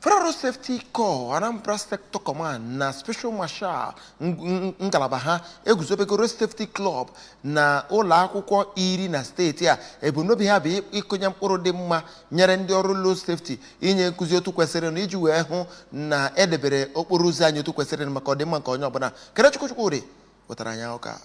Federal Road Safety Corps Anambra Sector Command na Special Marshal ngalaba ha eguzobego Road Safety Club na ụlọ akwụkwọ 10 na steeti a. Ebumnobi ha bụ ịkụnye mkpụrụ dị mma nyere ndị ọrụ road safety, inye nkụzi otu kwesịrị na iji wee hụ na edebere okporo ụzọ anyị otu kwesịrị maka ọdịmma nke onye ọbụla. Kenechukwu Chukwudị wetara anyị akụkọ a.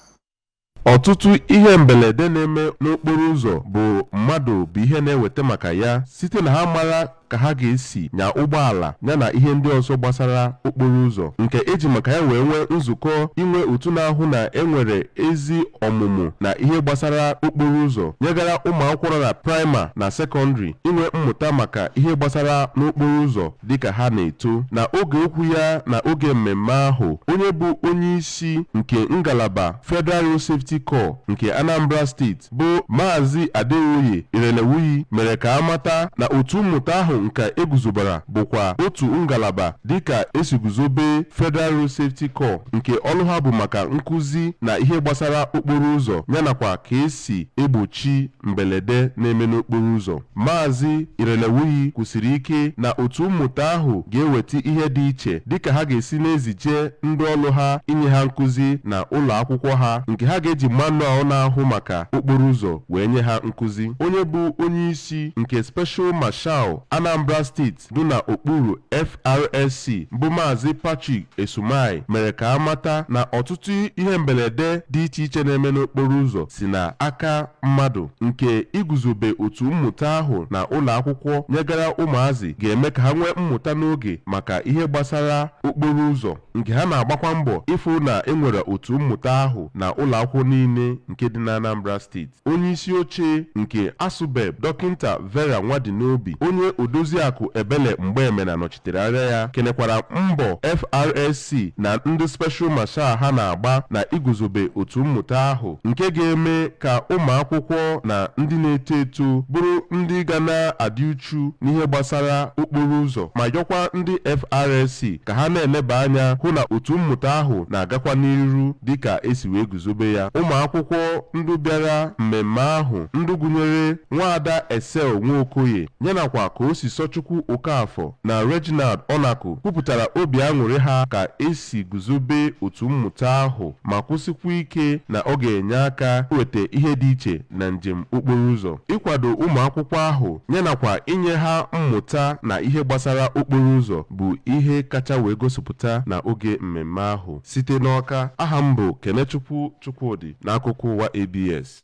Ọtụtụ ihe mberede na-eme n'okporo ụzọ bụ mmadụ bụ ihe na-eweta maka ya, site na ha mara ka ha ga-esi nya ụgbọala yana ihe ndị ọzọ gbasara okporo ụzọ, nke eji maka ya wee nwee nzukọ inwe otu na-ahụ na enwere ezi ọmụmụ na ihe gbasara okporo ụzọ nyegara ụmụ akwụkwọ nọ na praịmarị na sekọndịrị inwe mmụta maka ihe gbasara n'okporo ụzọ dịka ha na-eto. Na oge okwu ya na oge mmemme ahụ, onye bụ onye isi nke ngalaba Federal Road Safety Corps nke Anambra Steeti, bụ Maazị Adeoye Irelewuyi, mere ka amata na otu mmụta ahụ nke eguzobara bụkwa otu ngalaba dịka esi guzobe Federal Road Safety Corps, nke ọrụ ha bụ maka nkụzi na ihe gbasara okporo ụzọ yanakwa ka esi egbochi mberede na-eme n'okporo ụzọ. Maazị Irelewuyi kwusiri ike na otu mmụta ahụ ga-eweta ihe dị iche, dịka ha ga-esi na-ezije ndị ọrụ ha inye ha nkụzi na ụlọ akwụkwọ ha, nke ha ga-eji manual na-ahụ maka okporo ụzọ wee nye ha nkụzi. Onye bụ onye isi nke Special Marshal Anambra Steeti dị na okpuru FRSC, bụ Maazị Patrick Esumai, mere ka amata na ọtụtụ ihe mberede dị iche iche na-eme n'okporo ụzọ si na aka mmadụ, nke iguzobe otu mmụta ahụ na ụlọ akwụkwọ nyegara ụmụazị ga-eme ka ha nwee mmụta n'oge maka ihe gbasara okporo ụzọ, nke ha na-agbakwa mbọ ịfụ na enwere otu mmụta ahụ na ụlọ akwụkwọ niile nke dị na Anambra Steeti. Onye isi oche nke ASUBEB, Dọkịnta Vera Nwadinobi, onye Odoziakụ Ebele Mgbeemena nọchitere anya ya, kenekwara mbọ FRSC na ndị Special Marshal ha na-agba na iguzobe otu mmụta ahụ, nke ga-eme ka ụmụ akwụkwọ na ndị na-eto eto bụrụ ndị ga na-adị uchu n'ihe gbasara okporo ụzọ, ma yọkwa ndị FRSC ka ha na-eleba anya hụ na otu mmụta ahụ na-agakwa n'iru dịka esi wee guzobe ya. Ụmụ akwụkwọ ndị bịara mmemme ahụ, ndị gụnyere Nwaada Esel Nwokoye yanakwa ka o si Sọchukwu Okafọ na Reginald Ọnakụ, kwupụtara obi aṅụrị ha ka esi guzobe otu mmụta ahụ, ma kwụsịkwa ike na ọ ga-enye aka iweta ihe dị iche na njem okporo ụzọ, ịkwado ụmụ akwụkwọ ahụ yanakwa inye ha mmụta na ihe gbasara okporo ụzọ bụ ihe kacha wee gosipụta na oge mmemme ahụ. Site n'Ọka, aha m bụ Kenechukwu Chukwudị, n'akụkọ ụwa ABS.